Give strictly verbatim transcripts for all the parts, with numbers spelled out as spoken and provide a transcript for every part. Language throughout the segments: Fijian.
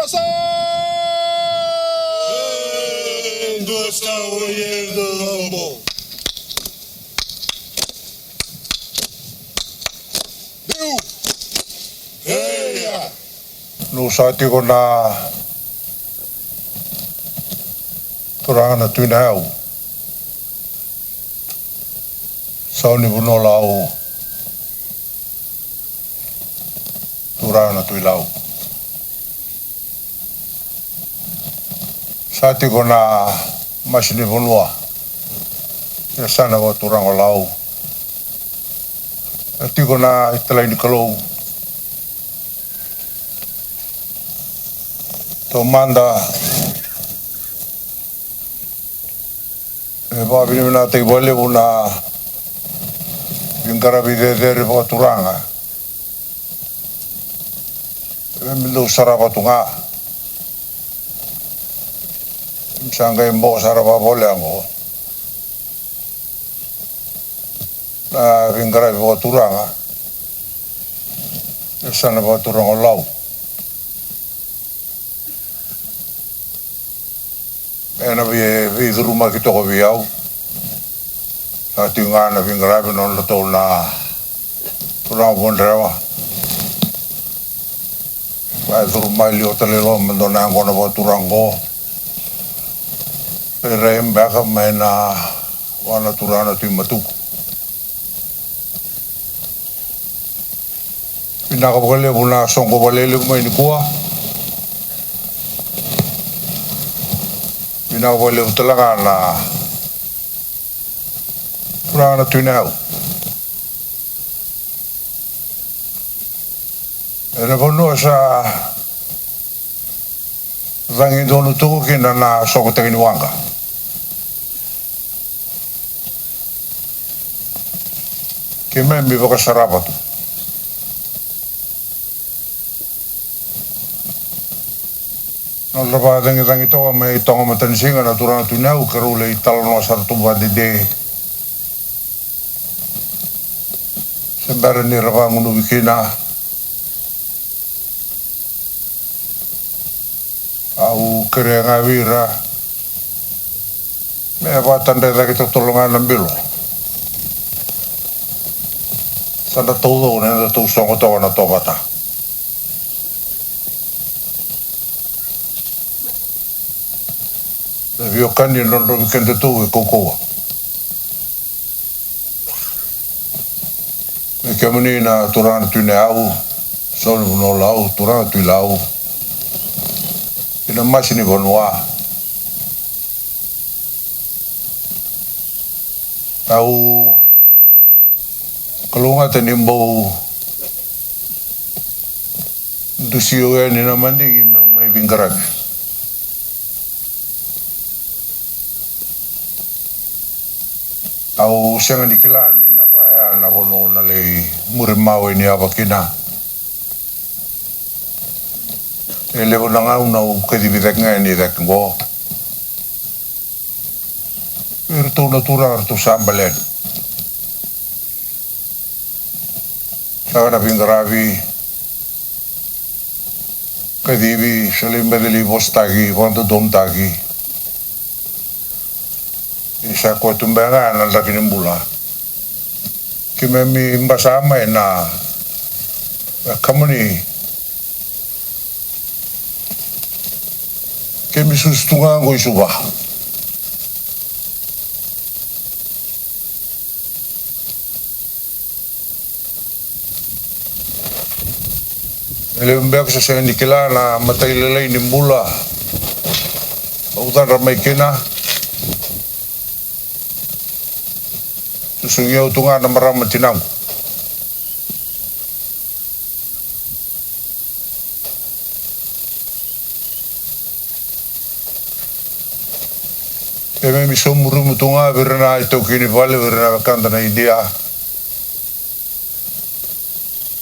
Sa dua sa oye dua lobo. Biu. Eia. Niu sa tiko na turaga na Tui Nayau, sau ni vanua Lau, turaga na Tui Lau. Sa tiko na masi ni vanua, e sa na vakaturaga o Lau. E tiko na italai ni Kalou. Taumada e vakavinavinakataki vakalevu na veiqaravi cecere vakaturaga. E me dau sarava tu ga. E me sa qai boko sara vakavolea oqo na veiqaravi vakaturaga. E sa na vakaturaga o Lau. Ena vei, veicurumaki toka vei au. Sa tiko ga na veiqaravi na nodratou na turaga Vodrewa. Sa e curu mai liwa tale i loma me dua na yaqona vakaturaga oqo. E rai beka mai na vua na turaga na Tui Matuku. Vinaka vakalevu na soqo vakalelevu mai nikua. Vinaka vakalevu tale ga na turaga na Tui Nayau. Ena vanua sa cagi donu tu kina na sokotaki ni waqa. Keimami vakasarava tu. Nodra vakacagicagi toka mai Toga Matanisiga na turaga Tui Nayau, keirau lai talanoa sara tu vakadede. Se bera ni ra vagunuvi kina. Au kerea ga vei ira me vakatadre cake totolo ga na bilo. Sa da taucoko na nodatou soqo toka na tovata. Na veiwekani e drodrovi kedatou e kaukauwa. Me kemuni na turaga na Tui Nayau, sau ni vanua Lau, turaga Tui Lau, kei na masi ni vanua. Au kalougata ni bau dusi au yani na madigi meu mai veiqaravi. Au sega ni kila ni na vaya na vanua au na lai muri mawe ni yava kina. E levu na gauna au kacivi cake ga yani cake qo. Iratou na turaga ratou sa bale yani. Saka na veiqaravi, kacivi, sa lai beci lai vosataki, vakadodonutaki. Ni sa koya tu beka ga na draki ni bula. Keimami basika mai na, na kamuni. Keimami susu tu ga qo i Suva. E levu beka sa sega ni kila na matailalai ni bula au cadra mai kina. Susugi au tu ga na marama tinaqu. Keimami somurumu tu ga vei ira na itaukei ni vale, vei ira na wekada na Idia.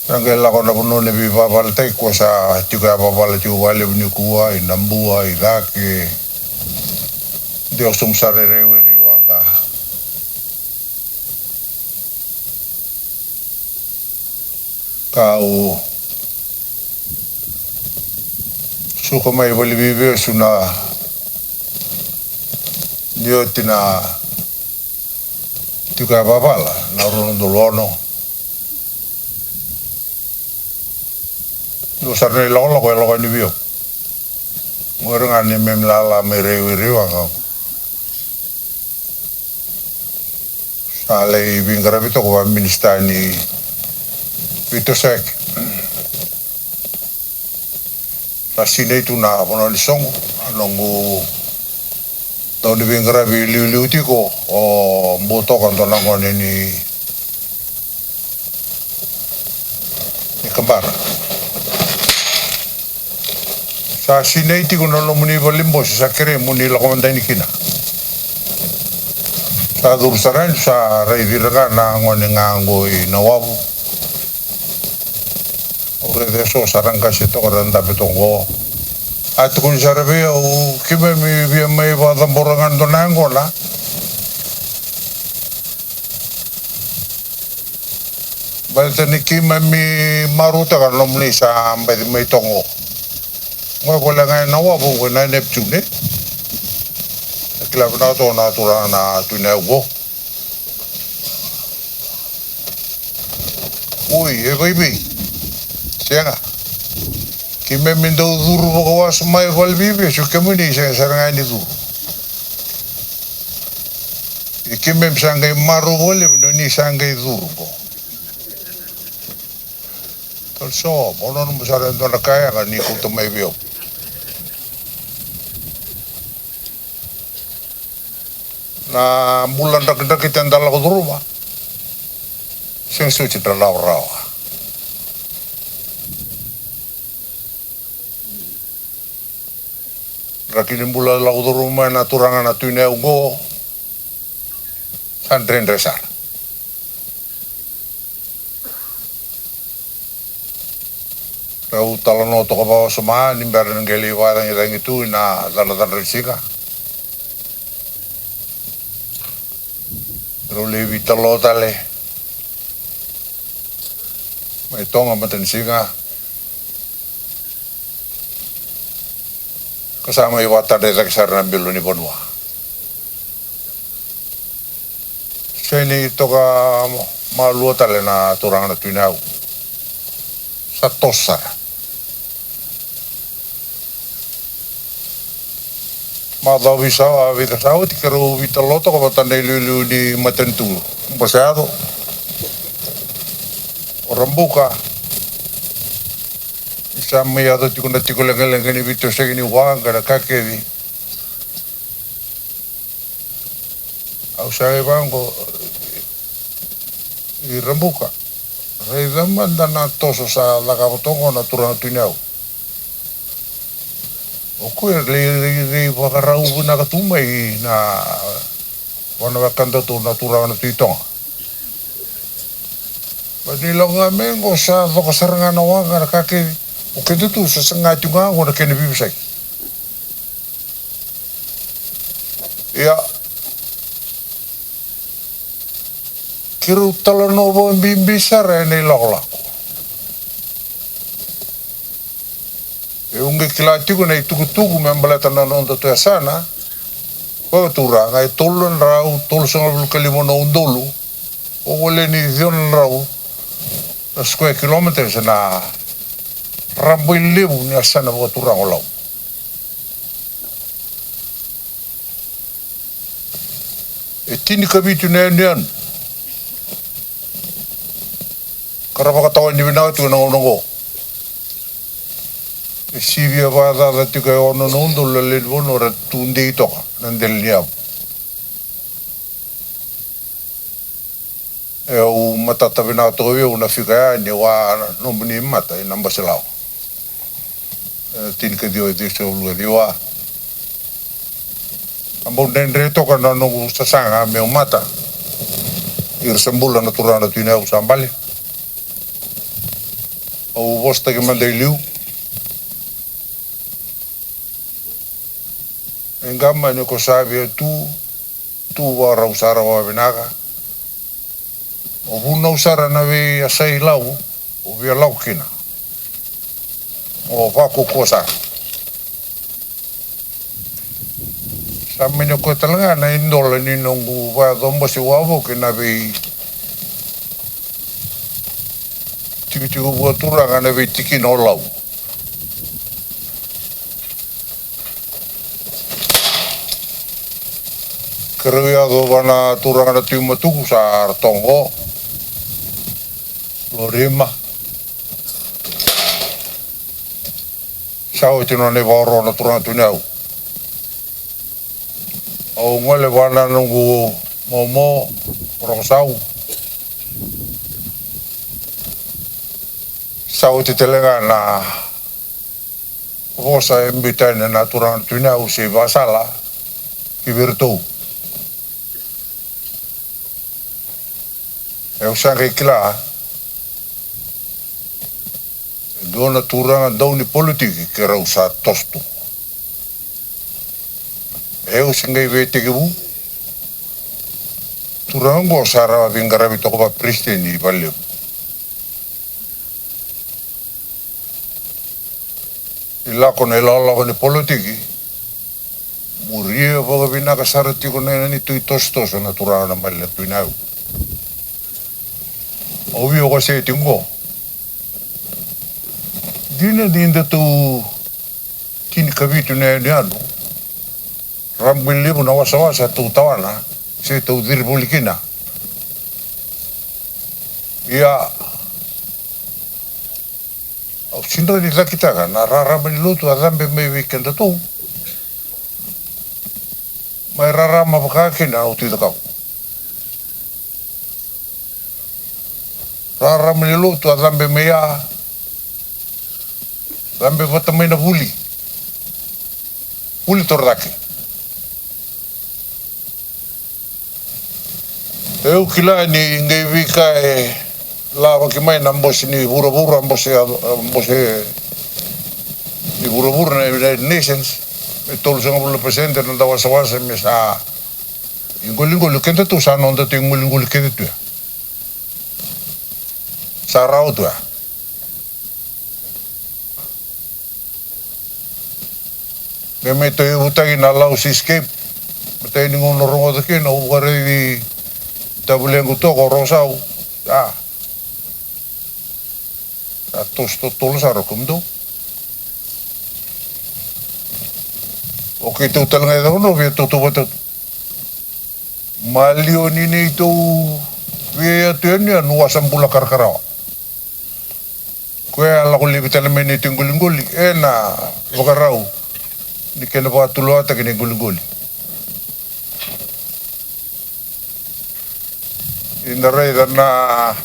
Sa qai lako na vanua ni veivakavaletaki, ko sa tiko yavavala tiko vakalevu nikua, i Nabua, i cake. De au somu sara i Reiweriwaqa. Kau Suka mai vale ni veivesu na, ni oti na tiko e vavala na rua na udolu ono. Dua sara na ilakolako e lako yani vei au. Qori ga ni memi lala mai Raiwiriwa ga. Sa lai veiqaravi toka vaka minisita ni veitosoyaki. Sa sinai tu na vanua ni soqo, a noqu dau ni veiqaravi liuliu tiko o Butoka, dua na gone ni ni Kabara. Sa sinai tiko na nomuni valenibose, sa kerei mo ni lako mada yani kina. Sa curu sara yani, sa raici ira ga na gone ga qo i Nawavu. Au raica eso sa ra qase toka, ra dabe toka qo. A tukuni sara vei au, keimami via mai vakacabora ga dua na yaqona. Baleta ni keimami marautaka na nomuni sa baci mai toka qo. Qo e voleka ga e Nawavu, qo na Neptune. Na kila vinaka toka na turaga na Tui Nayau qo. Oi, e vaivei. Sega. Keimami dau curu vakawasa mai vale ni veivesu, kemuni sega sara ga ni curu. E keimami sa qai marau vakalevu ni oni sa qai curu qo. Tale so, mo nona mo sara e dua na ka yaga ni kauta mai vei au. Na bula drakidrakita eda lako curuma, sega soti dra rawarawa. Draki ni bula lako curuma mai na turaga na Tui Nayau qo, sa dredre sara. Rau talanoa toka vakawasoma ni bera ni qai lai vakacagicagi tu ina cadrocadro ni siga. Rau lai veitalanoa tale mai Toga matanisiga. Ka sa mai vakatadre cake sara na bilo ni vanua. Sega ni toka malua tale na turaga na Tui Nayau. Sa toso sara. Macawa veisawa, vica sa oti, keirau veitalanoa toka vata na iliuliu ni matanitu. Bose yaco. O Rabuka. Ni sa mai yaco tiko na tiko leqaleqa ni veitosoyaki ni waqa, na ka kece. Au sa qai vaqo, i Rabuka. Raica mada na toso sa cakava toka qo na turaga Tui Nayau. O koya e lai, lai, lai vakarau vinaka tu mai na vana wekadatou na turaga na Tui Toga. Baleta ni lako ga mai qo sa coka sara ga na waqa, na ka kece. O keda tu sa saga tiko ga qo na kena veivosaki. Ia, keirau talanoa vakabibi sara ena ilakolako. Au qai kila tiko na itukutuku me baleta na nodatou yasana. Vakaturaga e tolu na drau tolusagavulu ka lima na udolu. O vale ni ciwa na drau na square kilometres na rabailevu ni yasana vakaturaga o Lau. E tinikavitu na yanuyanu ka ra vakatawani vinaka tiko na gauna oqo. E sivia vakacaca tiko e ono na udolu na lewe ni vanua ra tu dei toka na dela ni yavu. E au matata vinaka toka vei au na fika ya ni wa nomuni mata i na basilawa. E tinikaciwa e ciwasagavulu ka ciwa. A bau dredre toka na noqu sasaga meu mata. Ira sa bula na turaga na Tui Nayau sa bale. Au vosataki mada i liu. E qamani ko sa via tu, tu vakarau sara vakavinaka. O vunau sara na veiyasai Lau o via lako kina. O vakaukauwa sara. Sa mani o koya tale ga na idola ni noqu vakayaco bose wavoki na vei tikotiko vua turaga na vei tikina o Lau. Keirau yaco vua na turaga na Tui Matuku sa ra toqo. Lorima. Sa oti nona ivakaro na turaga Tui Nayau. Au gole vua na noqu momo, Rokosau. Sa oti tale ga na vosa e biuta yani na turaga Tui Nayau se ivakasala ki vei iratou. Au sa qai kila e dua na turaga dau ni politiki keirau sa toso tu. Au se qai veitekivu. Turaga oqo sa rawa veiqaravi toka vakaperesiteni i Valelevu. I lako na ilakolako ni politiki, muria vakavinaka sara tiko na ina ni tu i tosotoso na turaga na Mali na Tui Nayau. Au via wasea tiko oqo. Dina ni datou tinikavitu na yanuyanu, rabailevu na wasawasa tou tawana se tou ciri voli kina. Ia, au sega ni cakitaka na rarama ni lotu a cabe mai vei kedatou. Mai rarama vaka kina au tu i cakau. Rarama ni lotu a cabe mai ya. Cabe vata mai na vuli. Vuli torocake. Au kila ni qai veika e lavaki mai na bose ni vuravura, bose, bose ni vuravura na United Nations, me tolusagavulu na pasede na noda wasawasa me sa iqoliqoli, kedatou sa nodatou iqoliqoli kece tu ya. Sa rawa tu ya. Me me tauyavutaki na Lau Seascape. Me tai ni gauna rogoca kina au vakaraici tavalequ toka o Rosau. A, sa toso totolo sara o kemudou. O keitou tale ga e cakacaka via tautauvata tu. Maliwa ni neitou veiyatu yanuyanu, wasa bula karakarawa. Koya a lako laivi tale mai neitou iqoliqoli ena vakarau ni kena vakatulewataki na iqoliqoli. Ina raica na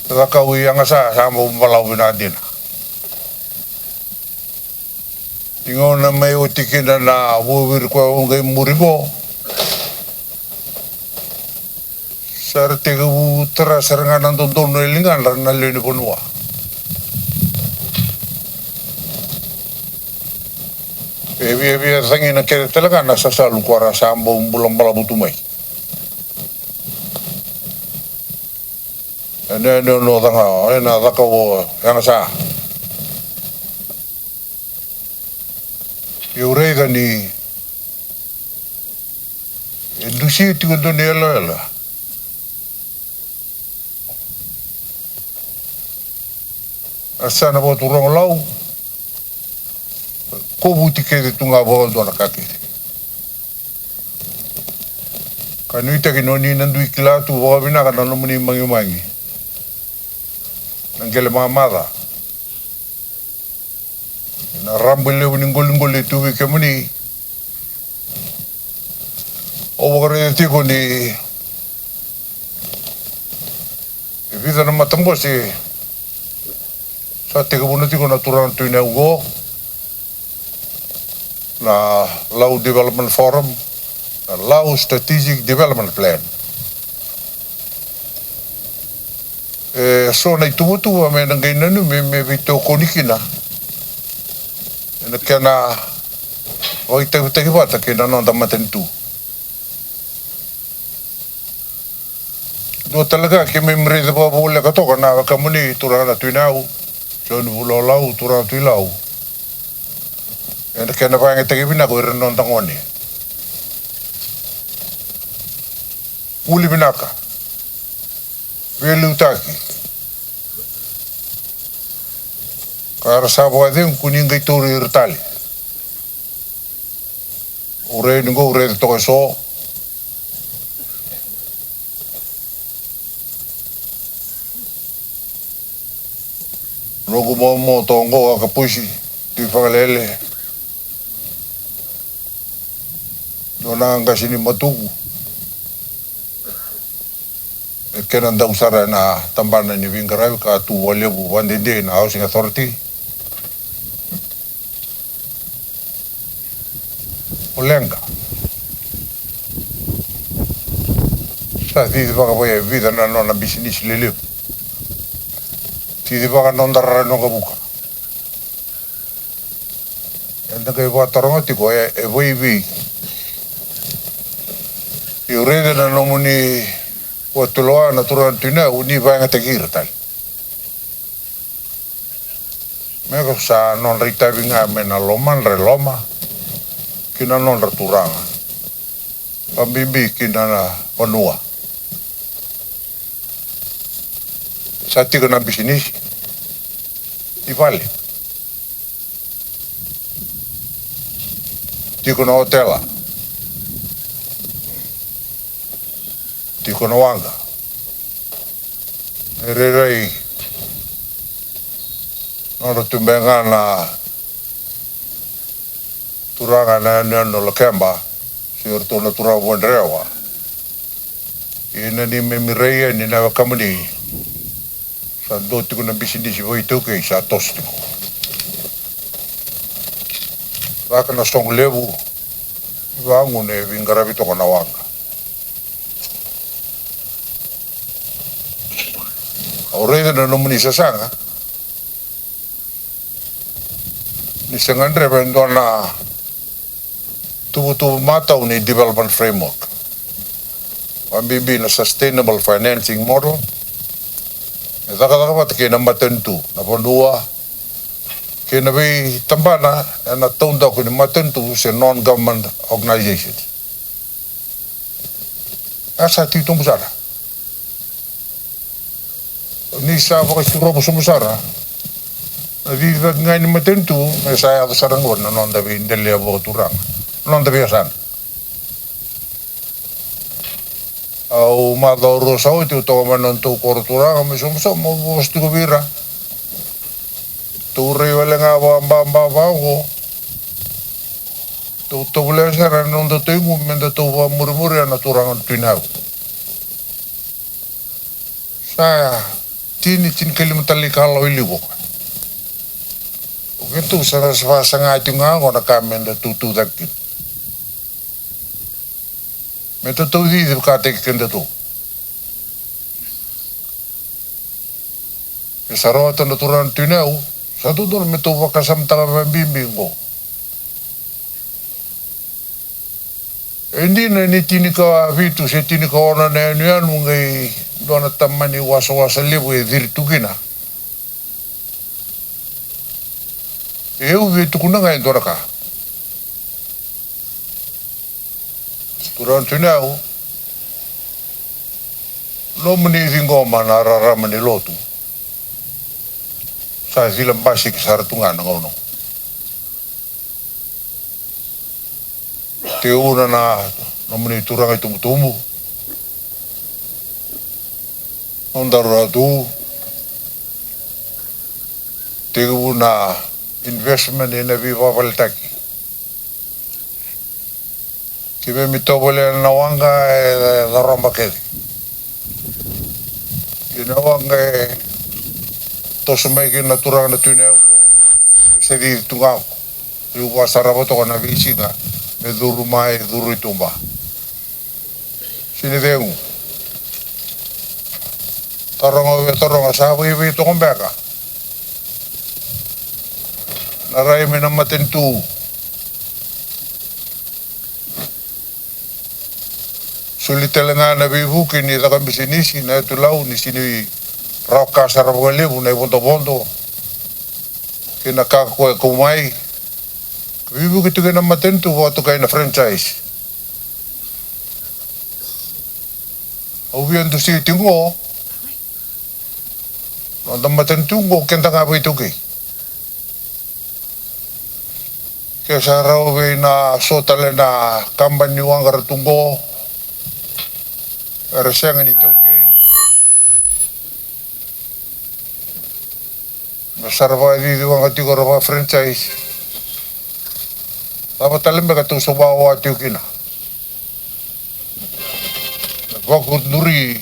cakau i Yagasa sa bau balavu vinaka dina. Ni gauna mai oti kina na vuaviri koya au qai muri qo, sa ra tekivu tara sara ga na dodonu e ligadra na lewe ni vanua. E viavia cagina kece tale ga na sasalu koya ra sa bau bula balavu tu mai. Ena, ena, ena, caka, ena caka o Yagasa. Au raica ni e dusia tiko e dua na iyaloyalo. A sa na vakaturaga o Lau. Kovuti kece tu ga vakadua na ka kece. Ka nuitaki ni oni na dui kila tu vakavinaka na nomuni magimagi. Na qele mamaca. Na raba levu ni qoliqoli e tu vei kemuni. Au vakaraica tiko ni e vica na matabose sa tekivuna tiko na turaga tu ina oqo, na Lau Development Forum, na Lau Strategic Development Plan. E so na ituvatuva me na qai nanumi me veitokoni kina ena kena vakaitavitaki vata kei na noda matanitu. Dua tale ga keimami raica vakavoleka toka na wekamuni turaga na Tui Nayau, Joni Vulalau, turaga Tui Lau. Ena kena vakayagataki vinaka o ira na noda gone. Vuli vinaka. Veiliutaki. Ka ra sa vakacegu ko ni qai tauri ira tale. O rei ni qo, o rei toka e so. Noqu momo toqo a kapusi, tui fakalele. Dua na qasi ni matuku. E kena dau sara ena tabana ni veiqaravi ka tu vakalevu vadede na Housing Authority. O leqa. Sa cicivaka vaya e vica na nona bisinisi lelevu. Cicivaka noda rara noqu vuka. Eda qai vakataroga tiko e, e vaivei. Io raica na nomuni vatulewa na turaga na Tui Nayau ni vakayagataki ira tale. Me ko sa nodra itavi ga mai na lomadra e loma ki na nodra turaga. Vabibi ki na vanua. Sa tiko na bisinisi i vale. Tiko na otela. Tiko na waqa. E rairai nodra tubega na turaga na yanuyanu na Lakeba se o ratou na turaga Vuadrewa. Ia ni keimami rai yani na wekamuni, sa dua tiko na bisinisi vakaitaukei sa toso tiko. Caka na soqo levu ni vagunu e veiqaravi toka na waqa. Au raica na nomuni sasaga ni se gadreva e dua na tuvatuva matau ni development framework, vabibi na sustainable financing model, me cakacaka vata kei na matanitu, na vanua kei na veitabana ena taudaku ni matanitu se non-government organizations. A sa titobu sara. Ni sa vakaisirova sobu sara na cicivaki ga ni matanitu, me sa yaco sara qori na noda veidelea vakaturaga, na noda veiyasana. Au macawa rua sa oti au toka mai na nodatou koro turaga mai Somosomo, au vosa tiko vei ira. Tou rai wale ga vakababa vaqo. Tou tovolea sara na nodatou igu me datou vakamurimuria na turaga na Tui Nayau. Sa tini, tinikalima tale na ikalawa i liu. O keitou sa, sa vakasaga tiko ga oqo na ka me datou tucake kina. Me datou cicivakataki kedatou. E sa rawata na turaga na Tui Nayau, sa dodonu me tou vakasamataka vakabibi oqo. E dina ni tinikavitu se tinikaono na yanuyanu qai dua na tamani wasawasa levu e ciri tu kina. E au via tukuna ga e dua na ka. Turaga na Tui Nayau, nomuni ciqoma na rarama ni lotu. Sa cila basika sara tu ga na gauna oqo. Tekivu na nomuni turaga itubutubu, nodaru ratu. Tekivu na investment ena veivakavaletaki. Keimami tovolea na waqa e caroba kece. Ia na waqa e toso mai kina na turaga na Tui Nayau. Sa cici tu ga qo. Au vakasarava toka na veisiga me curu mai, curu i tuba. Sega ni cegu. Taroga, au via taroga, sa vaivai toka beka na rai mai na matanitu? Soli tale ga na veivuke ni caka bisinisi, na yatu Lau, ni sega ni rawa ka sara vakalevu na ivodovodo kei na ka ko e kau mai. Ka veivuke tu kei na matanitu vakatokai na franchise. Via dusia tiko qo, noda matanitu qo, keda ga vakaitaukei. Ke sa rawa vei na so tale na kabani ni waqa ra tu qo, era sega ni taukei. Me sa ra vakacici waqa tiko, ra vaka-franchise. Cava tale beka tou sa vakawawa tiko kina? Na vakuduri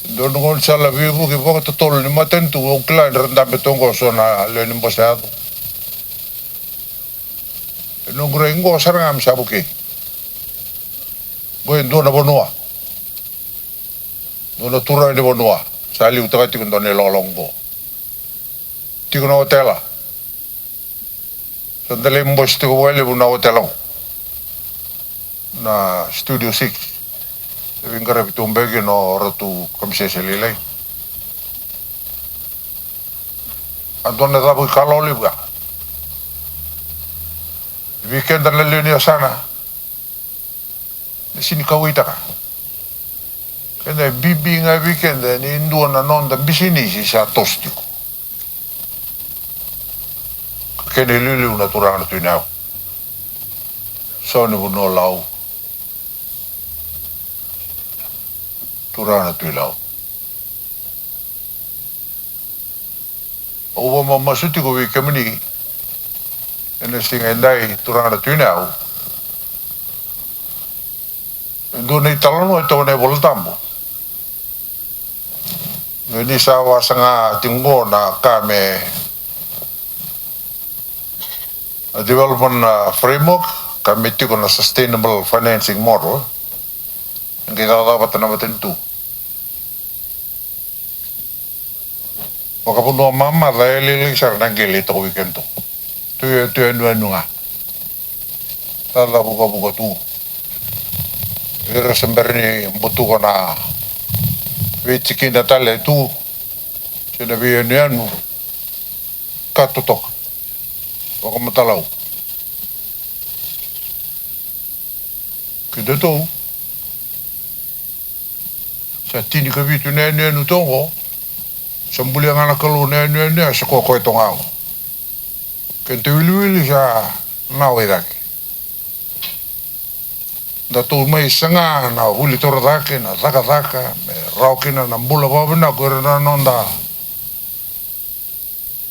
e dua na gaunisala veivuke vakatotolo ni matanitu. Au kila ni ra dabe toka qo so na lewe ni bose yaco. E noqu rai qo sara ga me sa vukei. Qo e dua na vanua, dua na turaga ni vanua sa liutaka tiko e dua na ilawalawa qo. Tiko na otela. Sa da lai bose tiko vakalevu na otela qo, na Studio Six. E veiqaravi tu beka kina o Ratu Kamisese Lailai. A dua na cavu ikalawa levu ya. Vei keda na lewe ni yasana, na sega ni kauwaitaka. Keda e bibi ga vei keda ni dua na noda bisinisi sa toso tiko. Ka kena iliuliu na turaga na Tui Nayau. Sau ni Vanua Lau. Turaga na Tui Lau. Au vakamamasu tiko vei kemuni ena siga edai, turaga na Tui Nayau. E dua na italanoa e toka ena iVola Tabu. Me ni sa vakasaga tiko qo na ka me, a, development, a, framework, ka me tiko na sustainable financing model. E qai cakacaka vata na matanitu. Vakavanua mamaca e lailai sara na qele e toka vei kedatou. Tu e, tu e yanuyanu ga. Caca vukavuka tu. Ira se bera ni butuka na veitikina tale tu, se na veiyanuyanu ka totoka. Vakamatalau. Kedatou sa tinikavitu na yanuyanu toka qo. Sa bulia ga na Kalou na yanuyanu ya, sa koya koya toka ga qo. Kedatou iwiliwili sa na wai cake. Datou mai saga na vuli torocake, na cakacaka me rawa kina na bula vakavinaka o ira na noda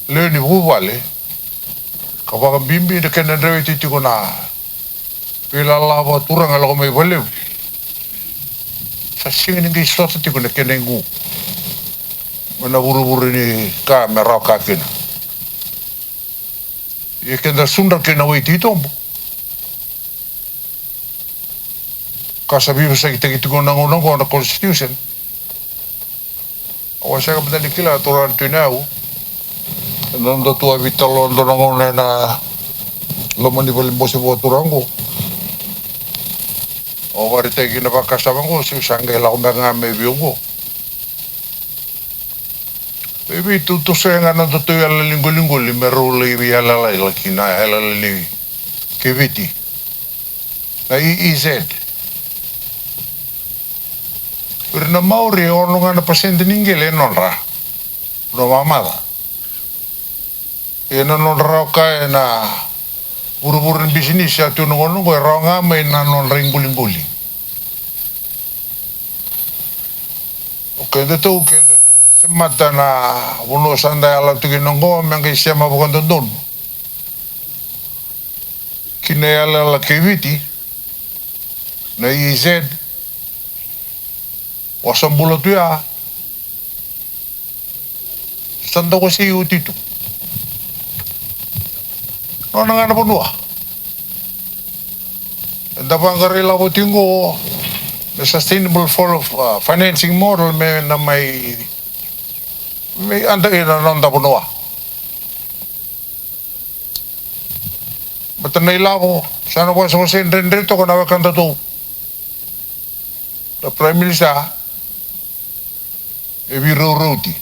lewe ni vuvale, ka vakabibi na kena dreveti tiko na veilala vakaturaga lako mai vakalevu. Sa sega ni qai sota tiko na kena igu mai na vurevure ni ka me rawa ka kina. Ia keda sudra kei na wai titobu. Ka sa veivosakitaki tiko na gauna oqo na constitution. Au a sega mada ni kila, turaga na Tui Nayau, ena nodatou a veitalanoa dua na gauna ena loma ni vale ni bose vakaturaga oqo. Au vakaraitaki na vakasama oqo, se sa qai lako beka ga mai vei au oqo. Veivei tou tosoya ga na nodatou yalayala ni qoliqoli me rau lai veiyalayala ki na yalayala ni keviti, na E E Z. O ira na Maori e ono ga na pasede ni qele e nodra. Vanua mamaca. Ia na nodra rawa ka ena vurevure ni bisinisi sa tu ena gauna oqo e rawa ga mai na nodra iqoliqoli. O kedatou, keda semata na vanua sa da yala tu kina oqo me qai sema vakadodonu ki na yalayala kei Viti, na E E Z. Wasa bula tu ya. Sa da wasei oti tu. Nona ga na vanua. Eda vaqara ilavo tiko qo na sustainable for, uh, financing model me na mai, me eda ina noda vanua. Baleta na ilavo sa na wasewase dredre toka na wekadatou. Na Prime Minister e veiraurauti.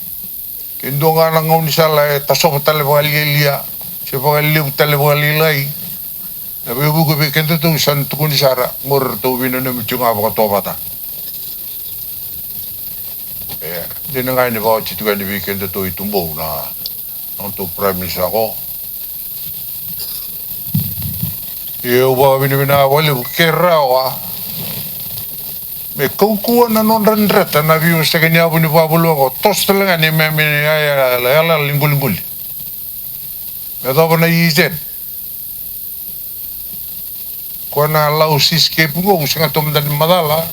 Ke dua ga na gaunisala e tasova tale vakalialia se vakalevu tale vakalailai, na veivuke vei kedatou sa na tukuni sara, qori ratou veinanumi tiko ga vakatovata. Dina ga ni vakaoti tu yani vei kedatou i Tubou na nodatou Prime Minister qo. Ia au vakavinavinaka vakalevu ke rawa me kaukauwa na nodra dreta na veiveisaqi ni yavu ni vakavanua qo, toso tale ga ni me, me, me, yalayala ni qoliqoli. Me yacova na E E Z. Ko na Lau Seascape qo, au sega tu mada ni macala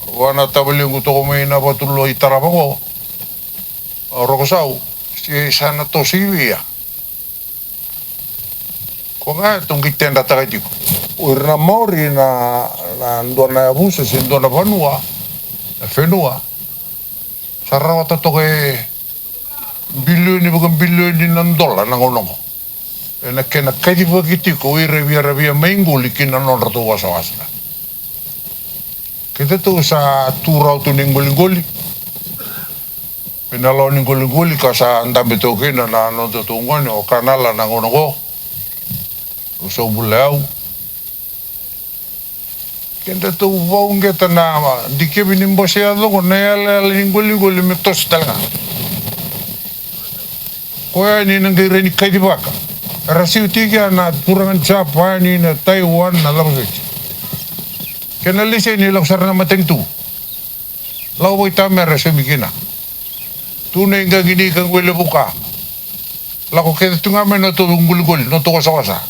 vua na tavalequ toka mai na vatulua i Tarava qo, a Rokosau, se sa na toso i vei ya. Ko ga e tou qai tedrataka tiko. O ira na Maori na, na dua na yavusa se dua na vanua, na fenua, sa rawata toka e bilioni vakabilioni na dola na gauna qo. Ena kena kacivaki tiko o ira via ra via mai qoli ki na nodratou wasawasa. Kedatou sa tu rawa tu ni qoliqoli. Vei na lawa ni qoliqoli ka sa dabe toka kina na nodatou gone o Kanala na gauna qo. Au sa bula yau. Kedatou vakauqeta na dikevi ni bose yaco qo na yalayala ni qoliqoli me toso tale ga. Koya ni na qai rai ni kacivaka. Era siu tiko ya na turaga ni Japani, na Taiwan, na cava soti. Kena lesi ni lako sara na matanitu. Lako vakaitamera e saumi kina. Tu na iqaqini ka qwele vuka. Lako kece tu ga mai na notou qoliqoli, notou wasawasa.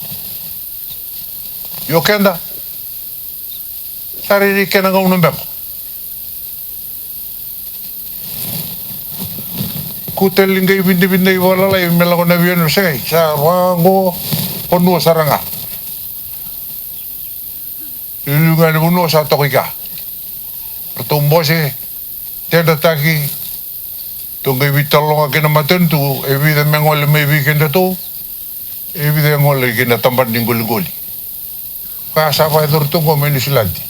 Io keda. Sa rairai kena gauna beka. Kutali qai vidavidai vakalalai me lako na veiyanuyanu, segai, sa vaqo vanua sara ga. Iliuliu ga ni vanua sa toka i ka. Ratou bose, tedrataki. Tou qai veitalanoa kei na matanitu, e vica me gole mai vei kedatou, e vica e gole kei na tabana ni qoliqoli. Ka sa vakayacori tu qo mai Niusiladi.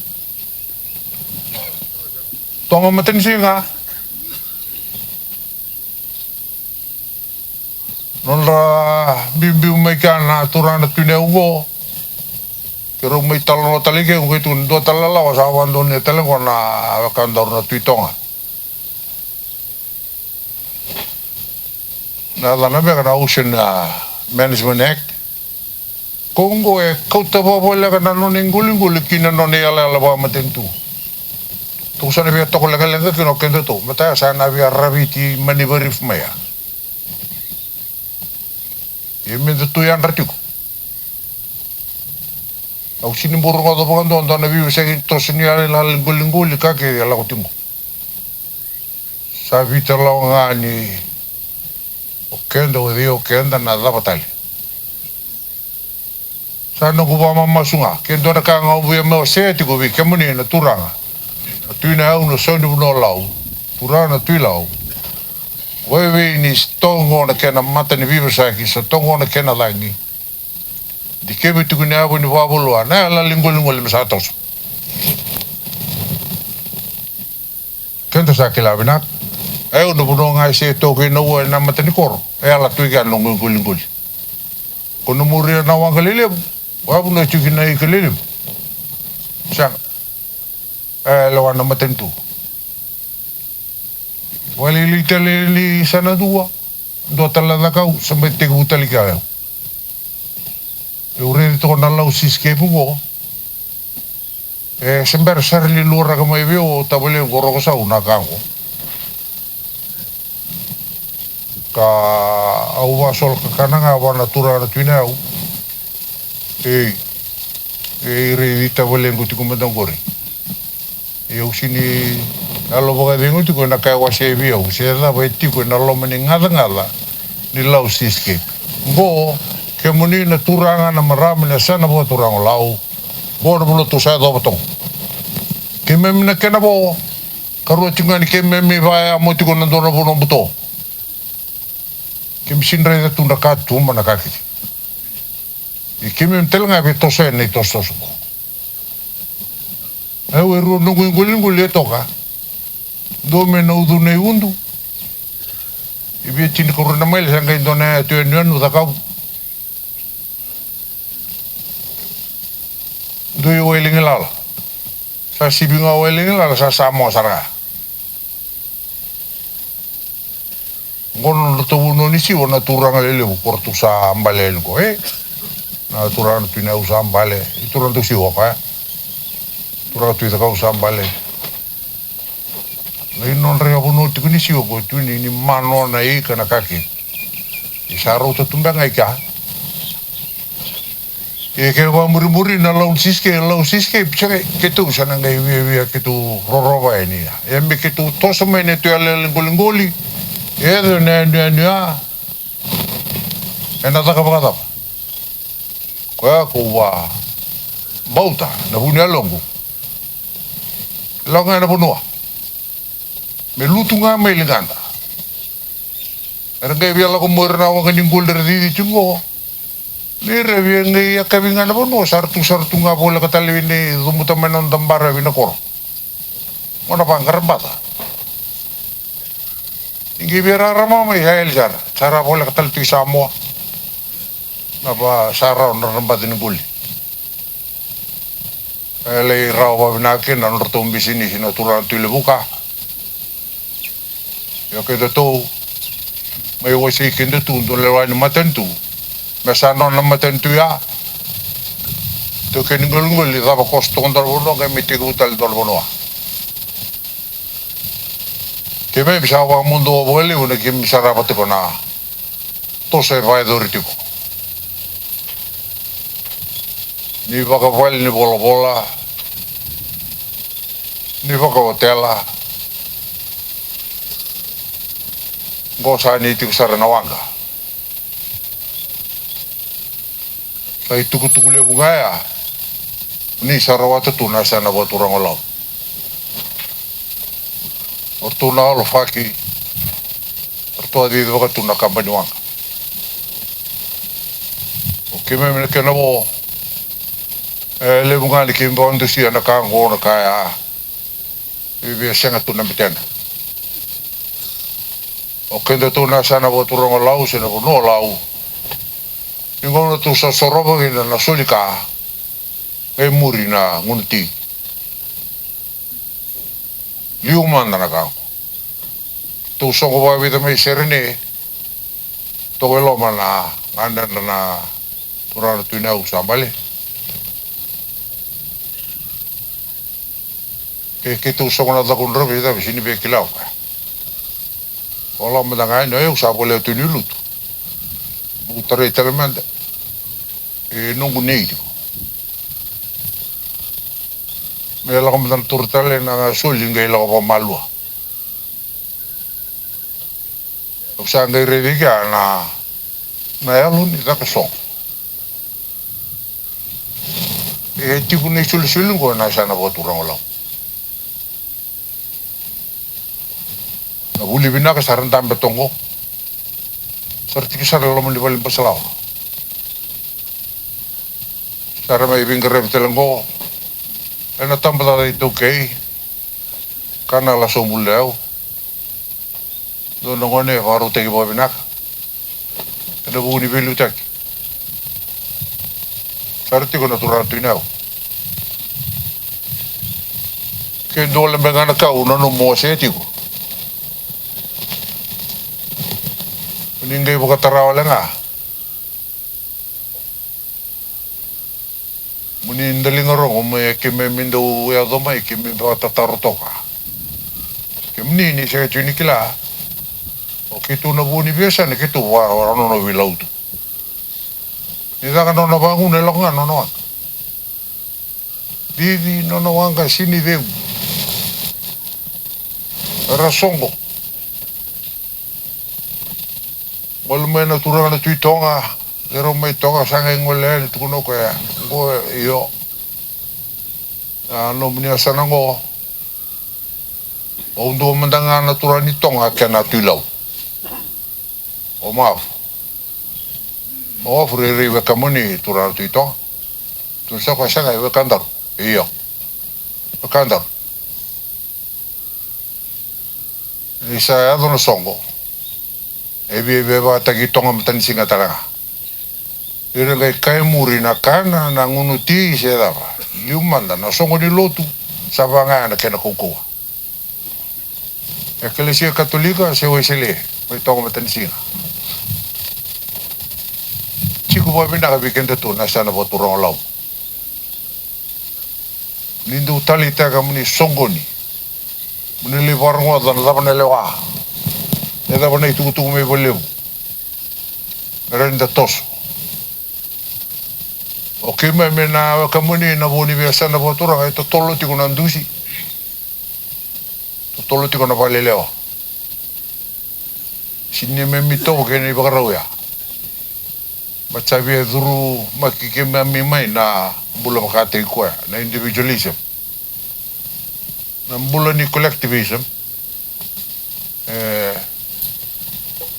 Toga matanisiga. Nodra biubiu mai kea na turaga na Tui Nayau qo. Keirau mai talanoa tale i ke, qai tukuna dua tale na lawa sa vakadonuya tale qo na wekadaru na Tui Toga. Na yacana beka na Ocean, ah, Management Act. Ko oqo e kauta vakavoleka na nona iqoliqoli ki na nona iyalayala vakamatanitu. Tou sa na via toka lekaleka kina o kedatou, mataka sa na via raviti mani varifu mai ya. Ia me da tu yadra tiko. Au sini bau rogoca vakadua dua na veiveisaqi ni toso ni yalayala ni qoliqoli ka kece e lako tiko. Sa veitalanoa ga ni o keda, o cei o keda, na cava tale. Sa noqu vakamamasu ga, ke dua na ka ga au via mai wasea tiko vei kemuni na turaga na Tui Nayau, na sau ni vanua o Lau, turaga na Tui Lau. Vakaevei ni sa toqo na kena mata ni veivosaki, sa toqo na kena cagi. Dikevi tiko ni yavu ni vakavanua na yalayala ni qoliqoli me sa toso. Keda sa kila vinaka. E, au na vanua ga e se toka ina ua ena mata ni koro, e yala tu i kea na noqu iqoliqoli. Ko na muria na waqa lelevu, vakavanua e tiko kina na ika lelevu. Sega. E lewa na matanitu. Vakalailai tale ni sa na dua. Dua tale na cakau sa mai tekivu tale kea o yau. Au raici toka na Lau Seascape qo. E se bera sara ni luaraka mai vei au o tavalequ o Rokosau na ka qo. Ka au vakasolo kakana ga vua na turaga na Tui Nayau. Ei, ei, raici tavalequ tiko mada qori. Ia au sini yalo vakacegu tiko ena ka e wasea vei au se cava e tiko ena loma ni gacagaca ni Lau Seascape. Qo, kemuni na turaga, na marama ni yasana vakaturaga o Lau. Qo na vanua tou sa yacova toka. Keimami na kena vo, karua tiko ga ni keimami vakayamo tiko na dua na vanua buto. Keimami sini raica tu na katuba, na ka kece. Ia keimami tale ga e via toso yani na itosotoso qo. Au e rua noqu iqoliqoli e toka. Dua mai na ucu nei Udu. E via tinikarua na maile, sa qai dua na yatu yanuyanu cakau. Dua i Wailagilala. Sa sivi ga o Wailagilala, sa Samoa sara ga. Qo na nodratou vanua ni siwa na turaga lelevu ko ratou sa bale yani qo, e? Na turaga na Tui Nayau sa bale, i turaga tou siwa koya. Turaga Tui Cakau sa bale. Na i nodra ya vanua tiko ni siwa ko Tui ni, ni mano na ika na ka kece. Ni sa rauta tu beka ga i kea. Ia ke vakamurimuri na lau ni sisikei, lau sisikei, pisa ke, keitou sa na qai viavia keitou rorova yani ya. Ia me keitou toso mai na tu yaleale qoliqoli. Ia e na yanuyanu ya. E na caka vakacava? Koya ko vakabauta na vu ni yaloqu. Lako ga e na vanua. Me lutu ga mai ligada. Era qai via lako mai ira na waqa ni qoli era cici tiko qo. Ni ra via qai yakavi ga na vanua, sa ra tu, sa ra tu ga voleka tale vei na i cubuta mai na noda baravi na koro. Qo na vaqara baca. Ni qai via rarama mai, sa yali sara. Sa ra voleka tale tiko i Samoa. Na va sa rawa na nodra baca ni qoli. E lai rawa vakavinaka kina na nodratou bisinisi na turaga na Tui Levuka. Ia kedatou mai wasei kedatou dua na lewa ni matanitu. Me sa nona na matanitu ya. Taukei ni qoliqoli cava koso toka dua na vanua qai me tekivu tale dua na vanua. Keimami sa vakamudou vakalevu na keimami sarava tiko na toso e vakayacori tiko. Ni vakavale ni volavola, ni vakaotela. Qo sa ni tiko sara na waqa. Sa i tukutuku levu ga ya. Ni sa rawata tu na yasana vakaturaga o Lau. O ratou na Alofaki. O ratou a cici vaka tu na kaba ni waqa. O keimami na kena vo. E levu ga ni keimami vakadusia na ka qo na ka ya. E via sega tu na betena. O kedatou na yasana vakaturaga o Lau se na vanua o Lau. Ni gauna tou sa sorova kina na soli ka. E muri na gunu ti. Liu mada na ka. Tou soqo vakavica mai Serene. Toka e loma na ganedra na turaga na Tui Nayau sa bale. Ke keitou soqo na cakudra vei cava sini via kila o koya. O lako mada ga yani o yau sa volea tu ni lutu. Noqu tarai tale mada. E noqu nei tiko. Me lako mada na toro tale na soli qai lako vakamalua. Au sa qai raici kea na, na yalo ni caka soqo. E tiko na isolisoli qo na yasana vakaturaga o Lau. Na vuli vinaka sa ra dabe toqo. Sa ra tiko sara e loma ni vale ni basalawa. Sa ra mai veiqaravi tale qo. Ena tabacakacaka iTaukei. Kana Lasobula Yau. Dua na gone e vakarautaki vakavinaka ena vuku ni veiliutaki. Sa ra tiko na turaga Tui Nayau. Ke dua levu ga na ka au nanuma wasea tiko. Ni qai vakatara wale ga. Mo ni daliga rogo mai, e keimami dau yaco mai keimami vakatataro toka. Kemuni ni sega tiko ni kila. O keitou na vu ni veiyasana keitou vakarau nona veilau tu. Ni caka nona vaguna e lako ga nona waqa. Cici nona waqa sini cegu. Era soqo. Gole mai na turaga na Tui Toga, keirau mai Toga sa qai gole yani tukuna o koya. Qo io. A nomuni yasana qo. Au dua mada ga na turaga ni Toga kei na Tui Lau. O Mawafu. Mawafu rairai wekamuni turaga na Tui Toga. Tukuna sa koya sa qai wekadaru. Io. Wekadaru. Ni sa yaco na soqo. E viavia vakataki Toga matanisiga tale ga. Ira qai kaimuri na kana, na gunu ti se cava. Liu mada na soqo ni lotu. Sa vaka ga na kena kaukauwa. Ekelesia Katolika se Wesele. mai toka matanisiga. Tiko vakavinaka vei kedatou na yasana vakaturaga o Lau. Ni dou taleitaka mo ni soqoni, mo ni lai vakarogoca na cava na lewa, na cava na itukutuku mai vakalevu. Me rawa ni da toso. O keimami na wekamuni na vo ni veiyasana vakaturaga e totolo tiko na dusi. Totolo tiko na valelewa. Sini neimami tovo kei na ivakarau ya. Baleta sa via curumaki keimami mai na bula vakataki koya, na individualism. Na bula ni collectivism. E,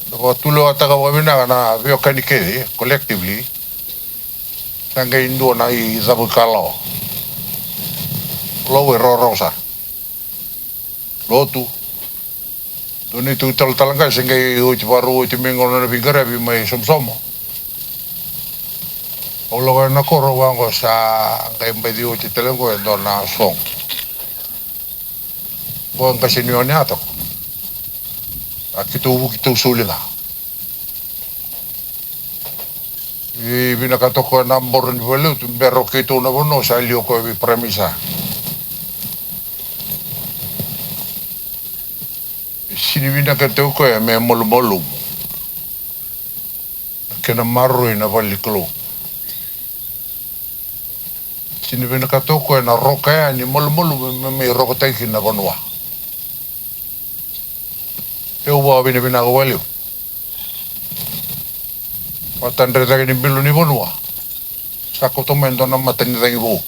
na vakatulewataka vakavinaka na veiwekani kece, collectively. Sa qai dua na icavu ikalawa. Lau e rawarawa sara. Lotu. Dua na itutu talatala qai se qai oti vakarau oti mai qo na veiqaravi mai Somosomo. Au lako ena koro vaqo sa qai baci oti tale qo e dua na soqo. Qo e qase ni one a toka. A keitou vuki tou soli ga. E vinakata o koya na boro ni valenilotu, bera o keitou na vanua sa liu o koya vei Prime Minister. E sini vinakata o koya me malumalumu. Kena maroroi na vale ni Kalou. Sini vinakata o koya na roka ya ni malumalumu me mai rokotaki kina na vanua. Au vakavinavinaka vakalevu. Vakatadre cake ni bilo ni vanua. Sa kauta mai e dua na matanicagi vou.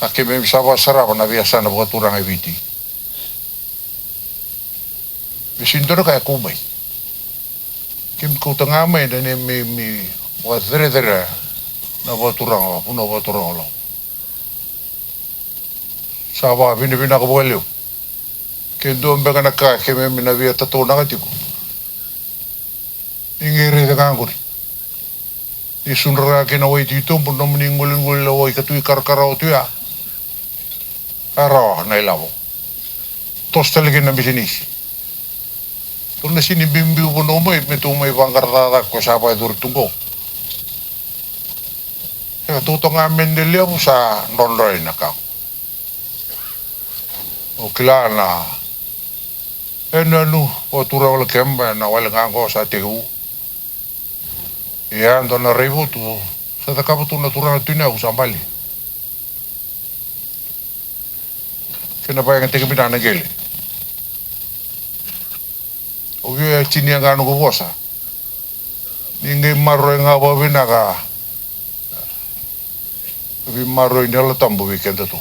Ka keimami sa vakasarava na veiyasana vakaturaga e Viti. Me sini dua na ka e kau mai. Keimami kauta ga mai na neimami vakacerecerei na vakaturaga, vanua vakaturaga o Lau. Sa vakavinavinaka vakalevu. Ke dua beka na ka keimami na via tataunaka tiko. Ni qai raica ga qori. Ni sudra ga kina wai titobu, nomuni qoliqoli lawai ka tu ikarakarawa tu ya. Ka rawa na ilavo. Toso tale kina na bisinisi. Tou na sini biubiu vanua mai, me tou mai vaqara cakacaka ko sa vakayacori tu qo. E ka tou toka ga me de levu sa drodroi na ka. O kila na yanuyanu o Turaga Lakeba ena wale ga qo sa tekivu. Ia dua na raivotu sa cakava tu na turaga Tui Nayau sa bale. Kena vakayagataki vinaka na qele. Au via tinia ga noqu vosa. Ni qai maroroi ga vakavinaka. Veimaroroi ni Yalo Tabu vei kedatou.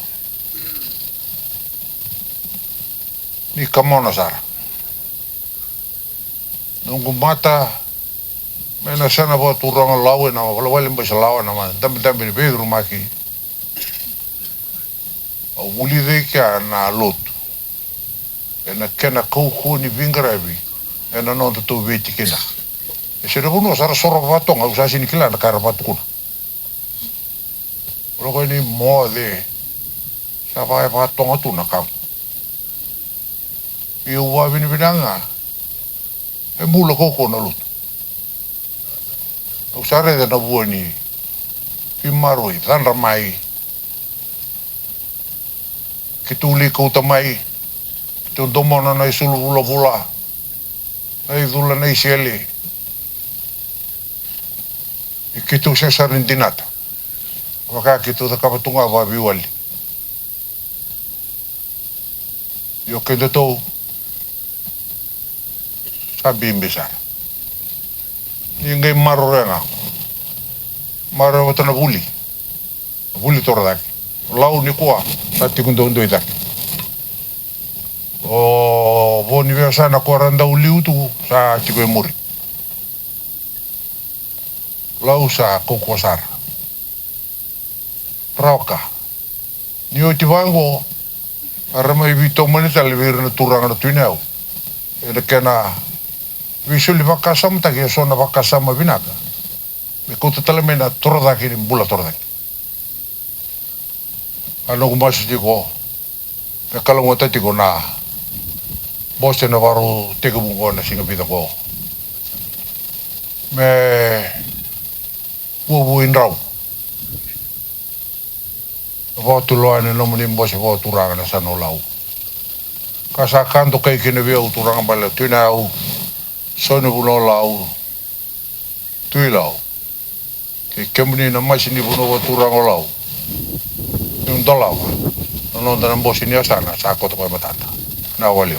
Ni kamona sara. Noqu mata mai na yasana vakaturaga o Lau ena valevale Baisalawa ena dabedabe ni veicurumaki. Au vulica i kea na lotu ena kena kaukauwa ni veiqaravi ena nodatou veitikina. E se na vanua sa ra soro vakatoga, au sa sini kila na ka era vakatukuna. Lako ni moce sa vaka e vakatoga tu na ka qo. Ia au vakavinavinaka ga e bula kaukauwa na lotu. Au sa raica na vua ni veimaroroi, cadra mai. Keitou lai kauta mai, keitou domona na isulu vulavula, na icula na isele. E keitou sega sara ni dinata. Vaka keitou cakava tu ga vakaveiwali. Io kedatou sa bibi sara. Ni qai maroroya ga. Maroroya vata na vuli. Vuli torocake. Lau nikua sa tiko duadua i cake. O vo ni veiyasana ko ra dau liu tu sa tiko e muri. Lau sa kaukauwa sara. Rawa ka. Ni oti vaqo, era mai veitomani tale vei ira na turaga na Tui Nayau ena kena veisoli vakasamataki eso na vakasama vinaka me kauta tale mai na torocake ni bula torocake. A noqu masu tiko me kalougata tiko na bose na vakarau tekivu oqo na siga vica oqo. Me vuavua i drau. Vakatulewa ni nomuni bose vakaturaga na Yasana o Lau. Ka sa ka dokai kina vei au turaga bale Tui Nayau, Sau ni Vanua o Lau, Tui Lau. Kei kemuni na masi ni vanua vakaturaga o Lau. Niu dolava na noda na bose ni yasana sa koto koya matada. Na wali.